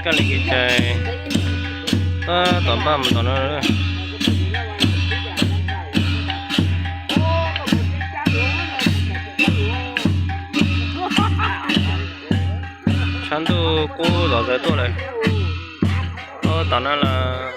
Koj li kev cai, tab tom npaj mus tom no. Tshav ntuj kub zom zaws tuaj lawm. Tom no los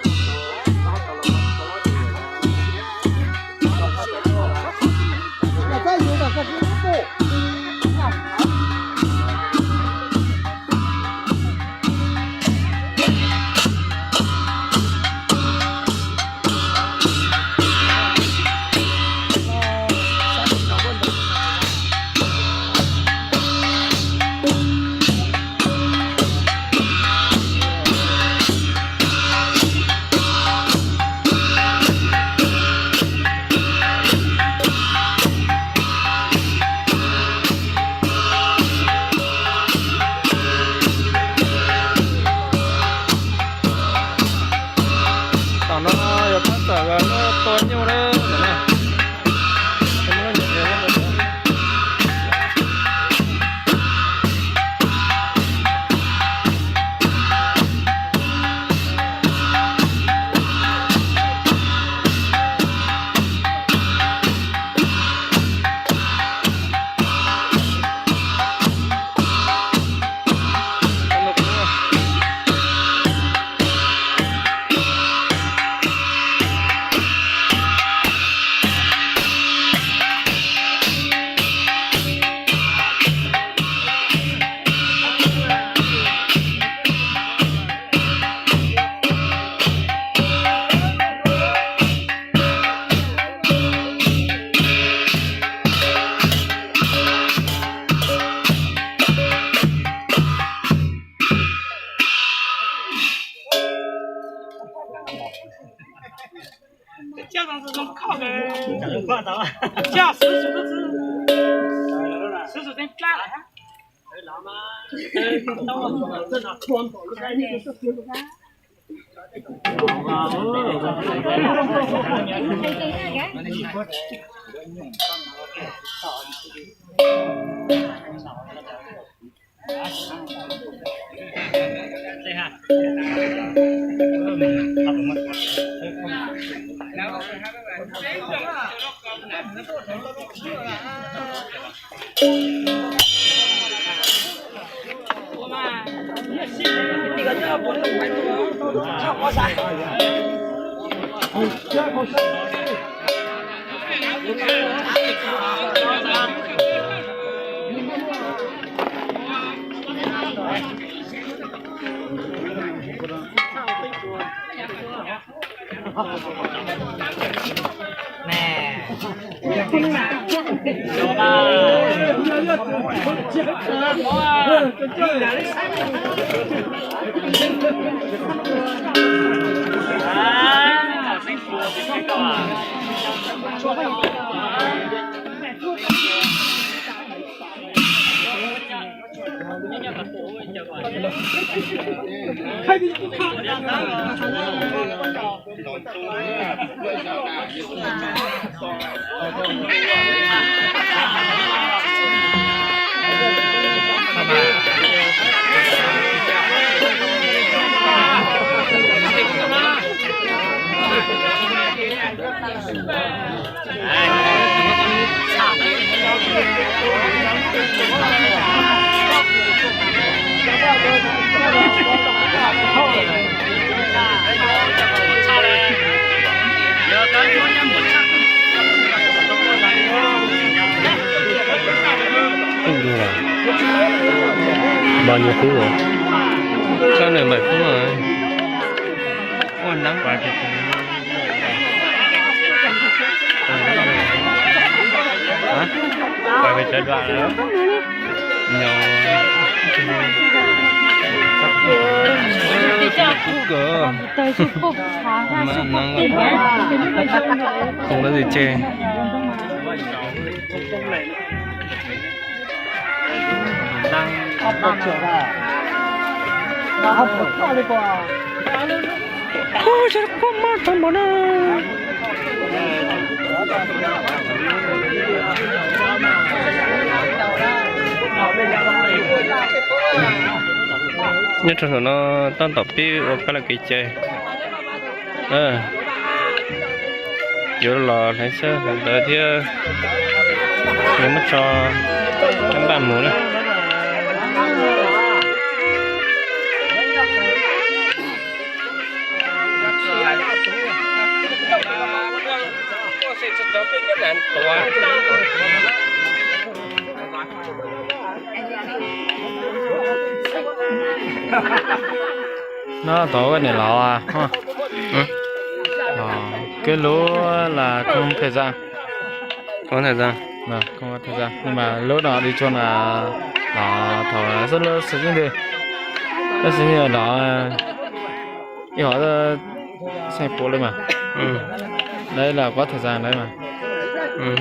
Tom no yog tab tom tua nyuj lawm. Bao nhiêu phút rồi? Sắp được bảy phút rồi. Ôi, nắng quá kìa. Hả? Quay về trở lại nữa. Nhiều. Cỡ. Mà nắng quá. Không có gì chê. Nyob rau saum no tab tom pib ua kab lis kev cai. Yuav los hlais xyab hlais ntawv thiab yuav muab tso npaj mus na. Nó tỏ cái này lọ à. Ờ, cái lúa là không thời gian. Không có thời gian. Vâng, không có thời gian. Nhưng mà lúa đó đi chôn là, là thầu là rất là sự những gì. Rất sự như là đó, ờ, y hỏi xem của lên mà. Ừ. Đấy là quá thời gian đấy mà. Ừ.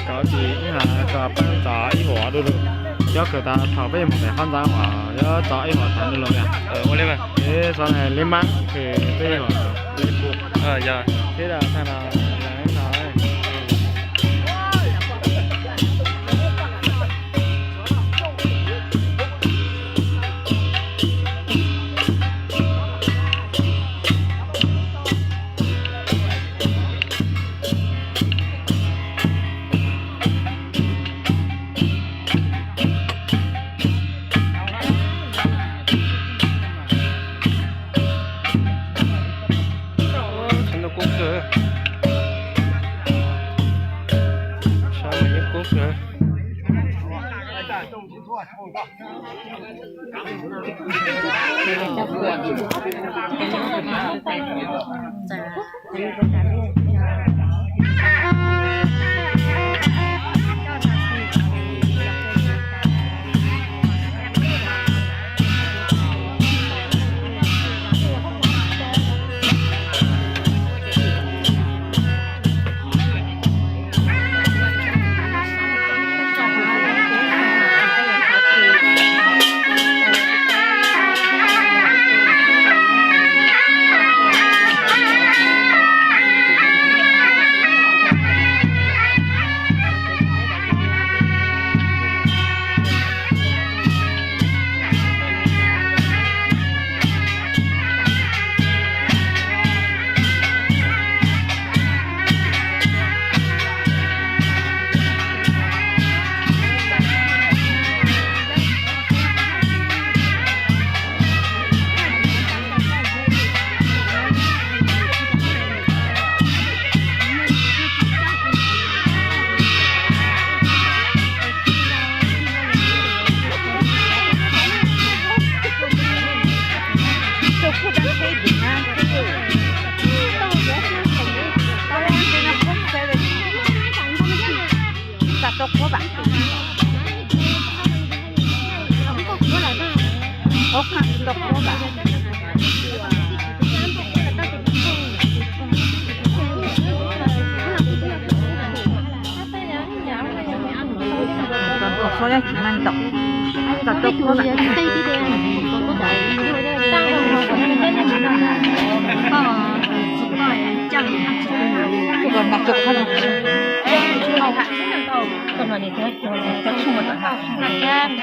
Cov ces ib ham kom peb txov ib huam dua lawm. Cov kws tas thaum peb yuav mus pem qhov ntxa uas yuav txov ib huam tas dua lawm na. Ua li mas. Xov na li mab ces peb yuav li pub. Thiab tag no. Sab no yeej kub kawg.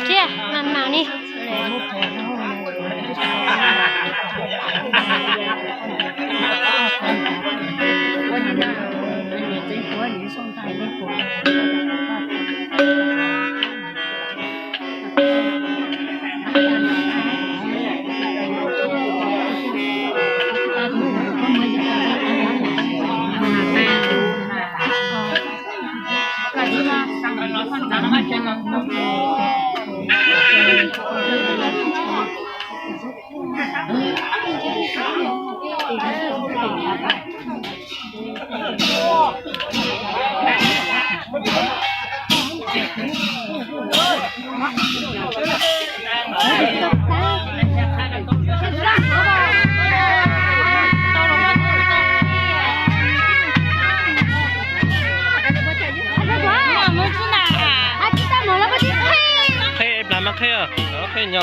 Tsiaj mam mam ni. Qheb, plas mas qheb, qheb nyo.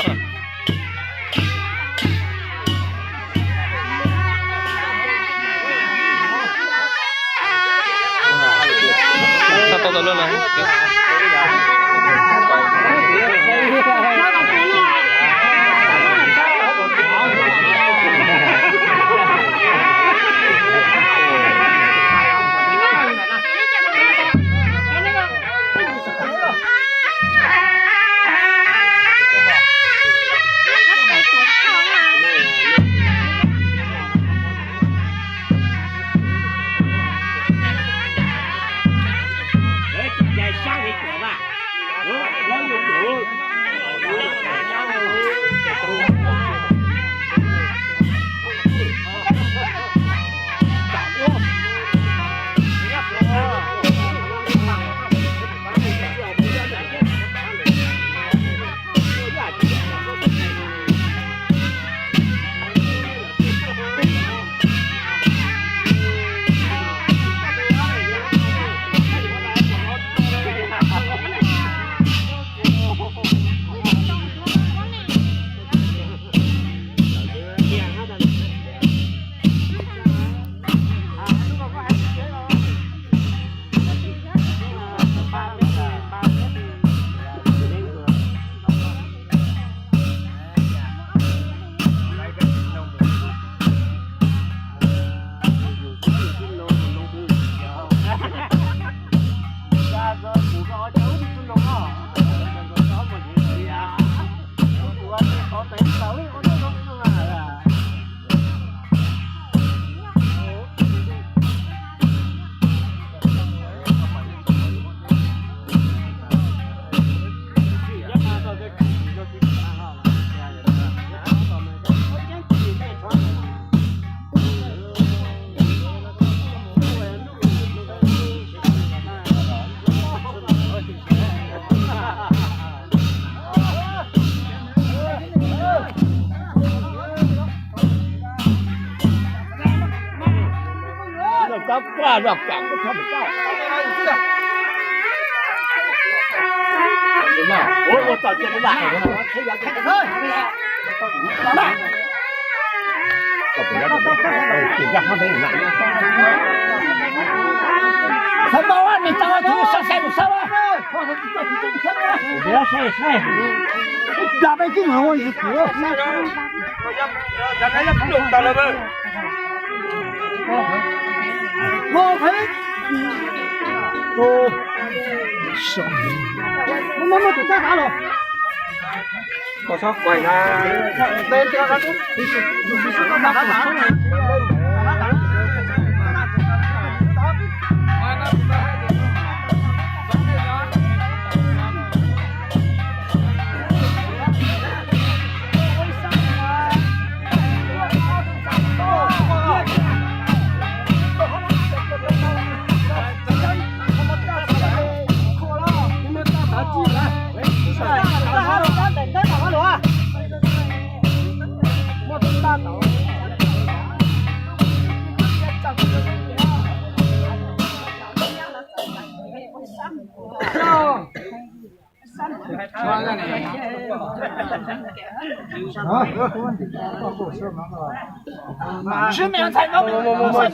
吃没有菜刀，没有菜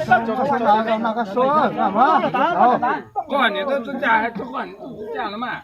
刀，那个说干嘛？ Koj niam tub txoj caj, koj niam tub txoj caj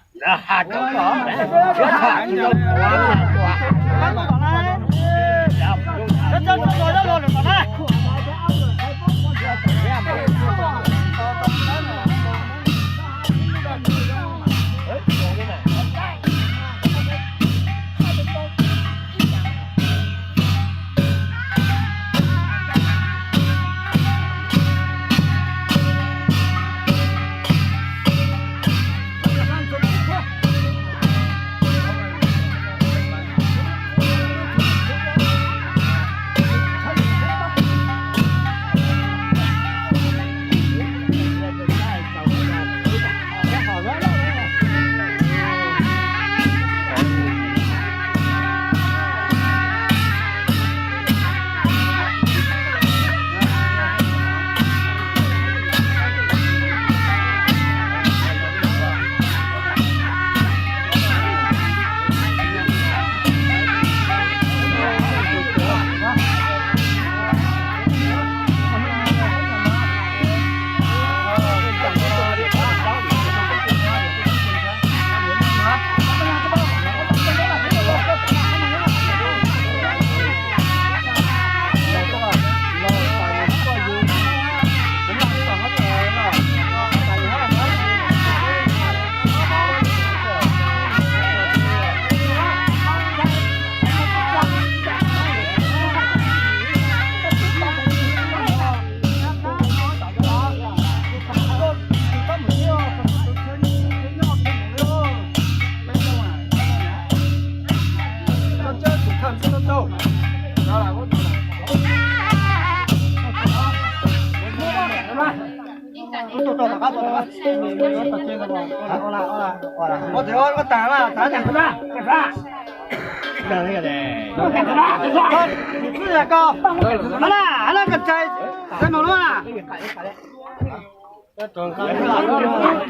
los mas.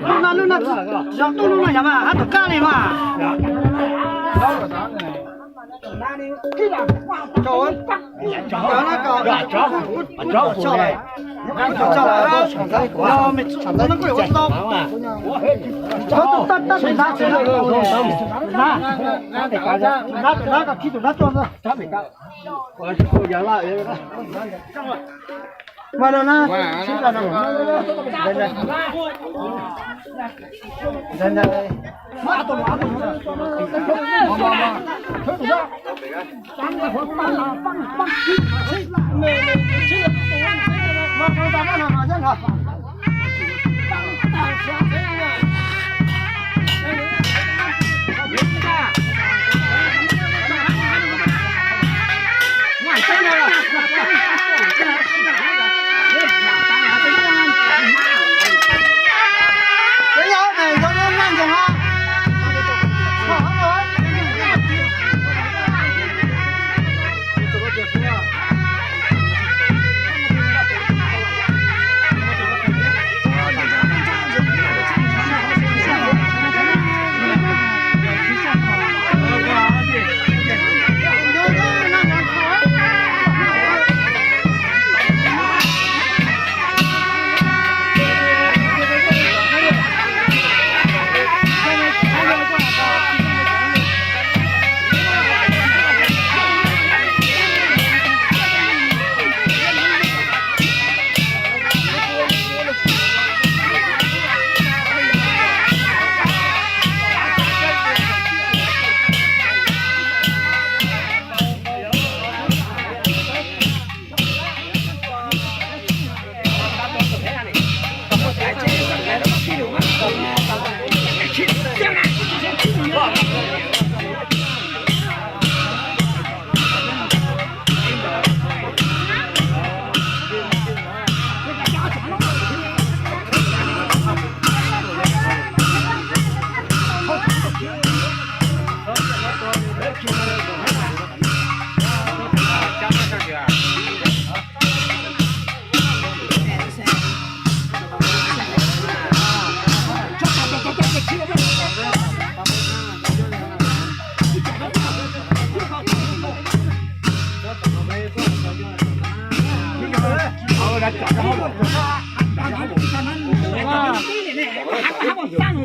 Lub no, lub no, yog tub lub no yog mas hab tom kab li mas.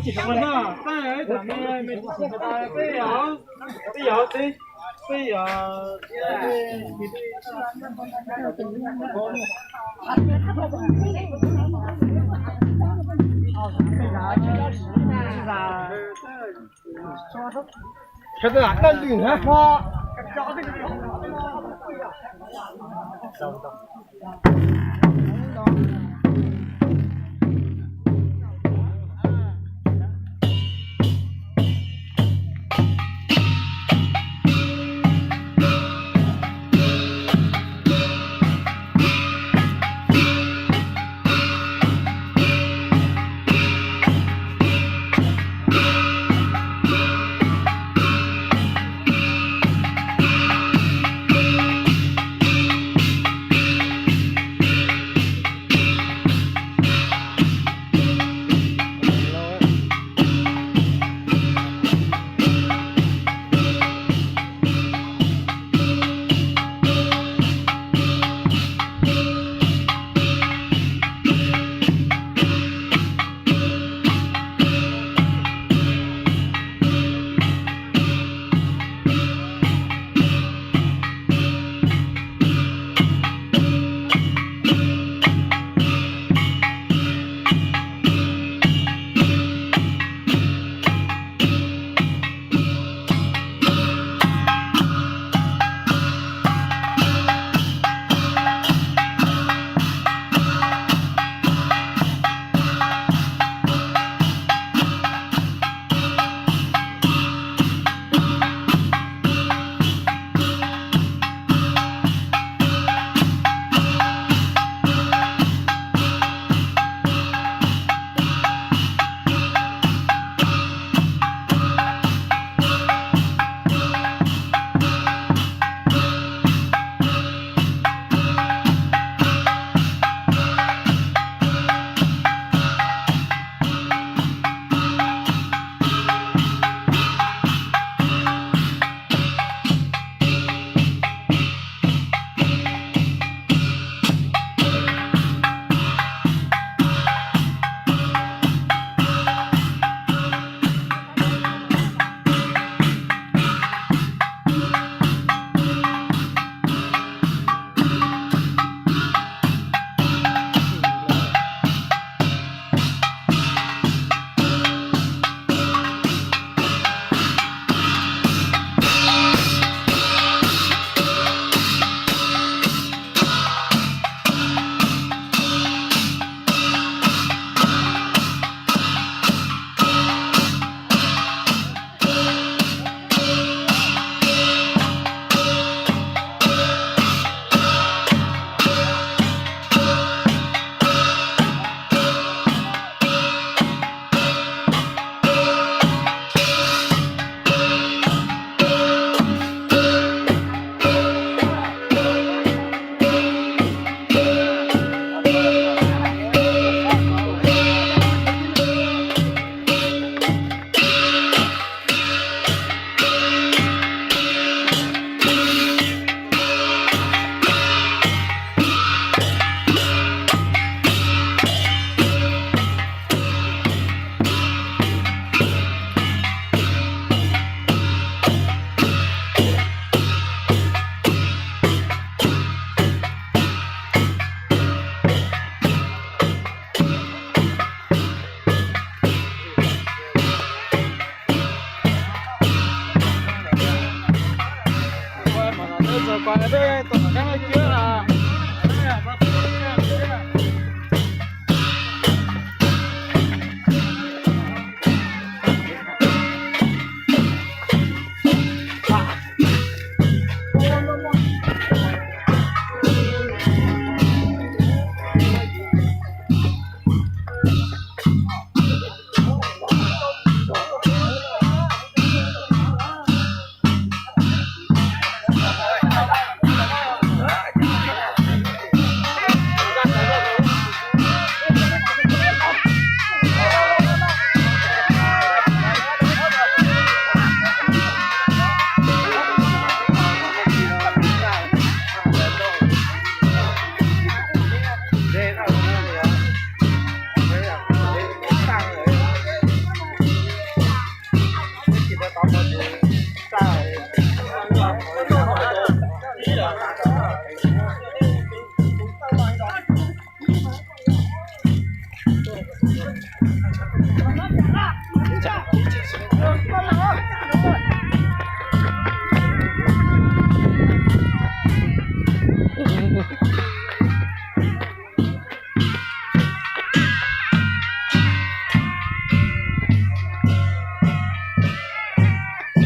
Sawv daws daj lwm na.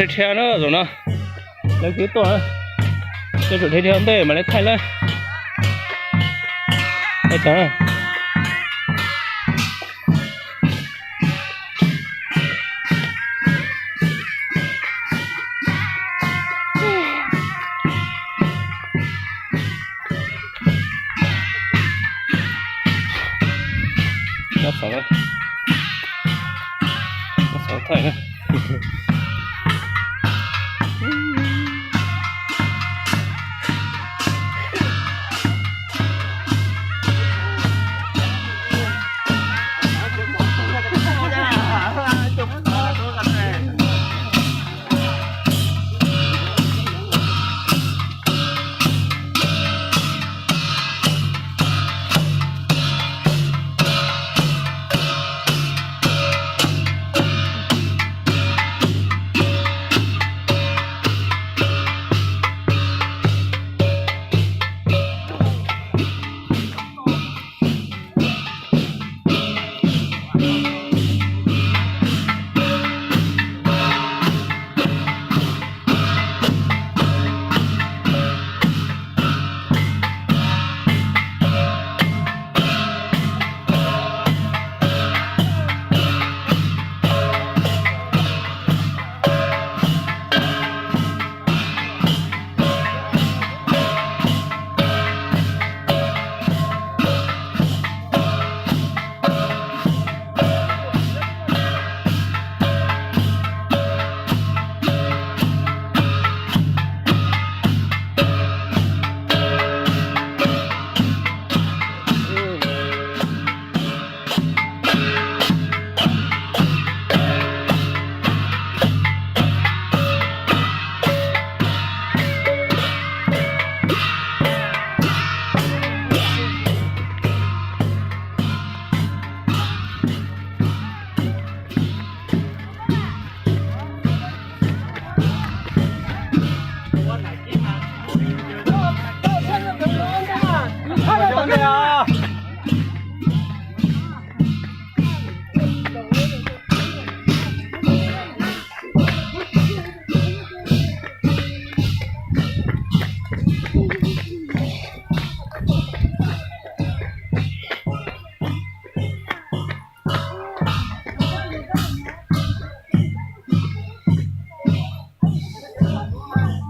Dhia dhia na zaum no, lawv kwv tuaj, lawv tsum dhia dhia ntej mas lawv thaij lawm. Nyob saud, nyob saud thaij na.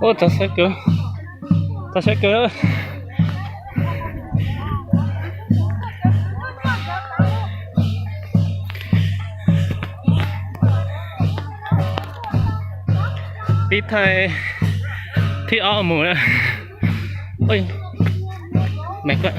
Ua txog saib kawg, txog saib kawg. Pib thaij thib ob mus na. Oj, me koj.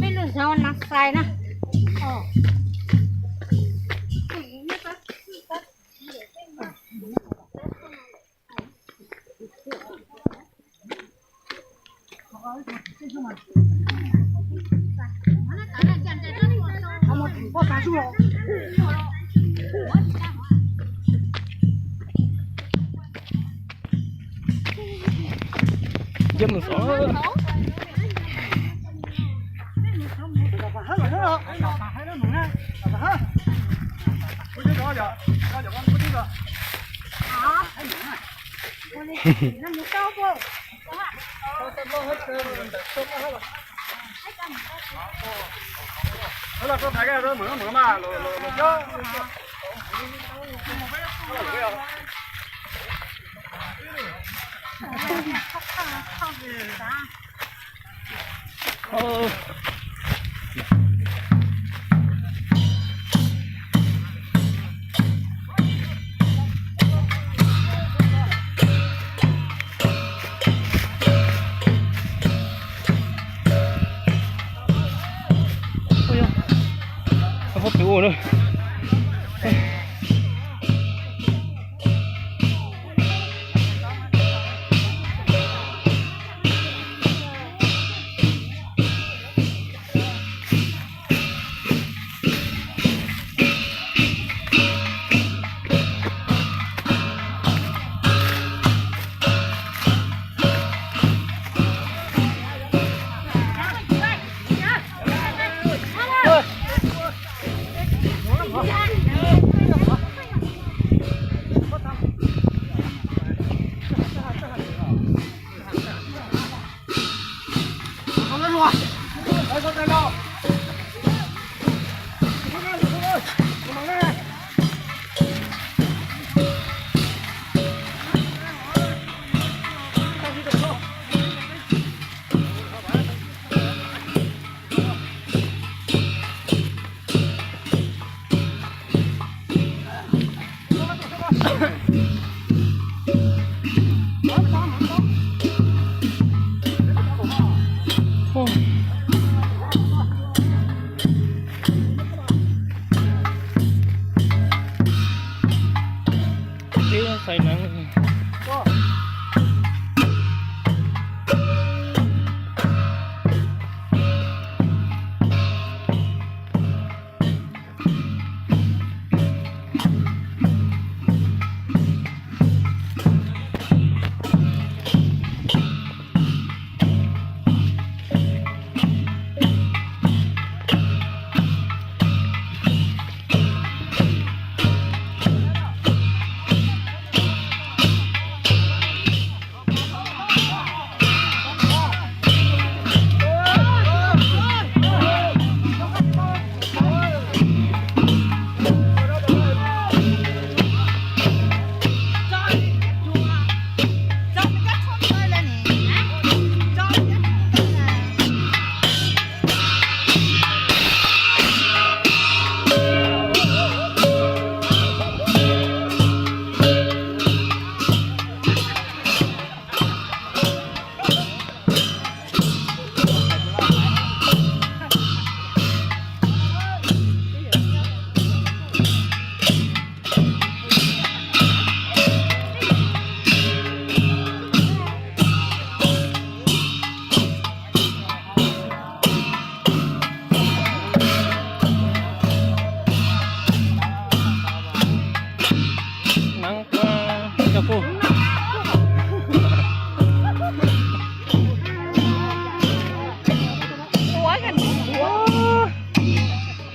Peb lub zos Nas Xais na. Ua na. Twb xaiv neeb.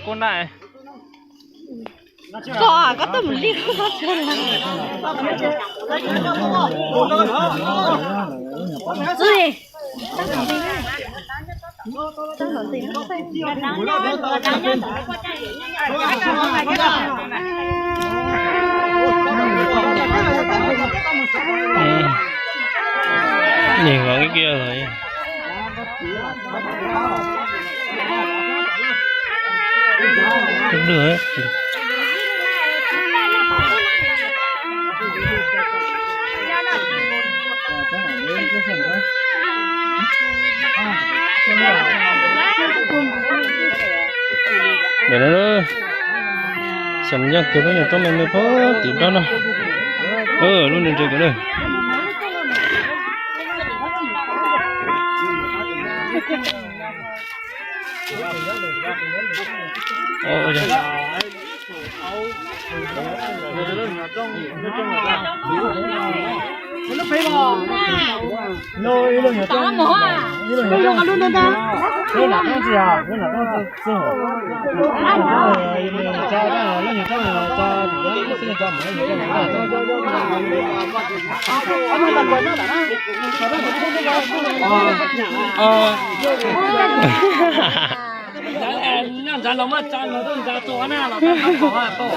Kuv na. Koj, koj twb mus li koj txog. Nyeem hov kiag lawm. Ntawm no, xyom nyoj kiag lub nyuag roob me me puag tim nrab no. Lub niag ntses kiag na. Nyob ntawd los muab tso los tuaj ntsa tua na los tau tau.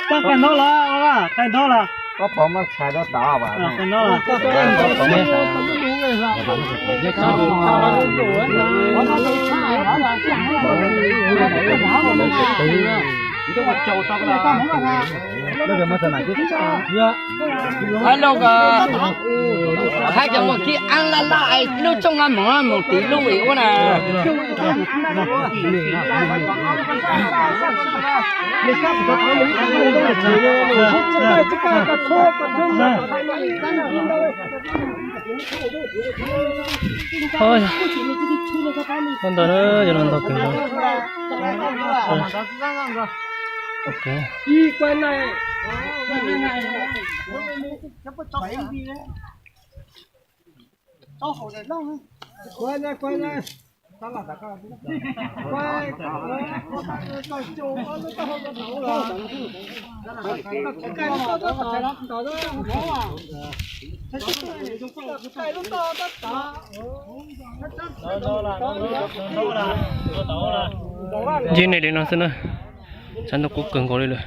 Koj qaij ntaub los, qaij ntaub los. Koj pom muab tshais rau tod. Hais los hais cov mus khi an la la es lub tsooj no mus mus tim lub es ua na. Ntau na, yog no ntau kawg nkaus. Ntsib nej li no xwb na, tshav ntuj kub kawg nkaus li lawm.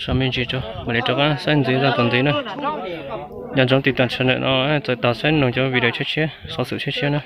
Sau me ntsis tso mam li rov qab saib ntxiv zaj tom ntxiv na. Nco ntsoov tiv tam channel no txawm tau saib noog cov video tshiab tshiab xov xwm tshiab tshiab na.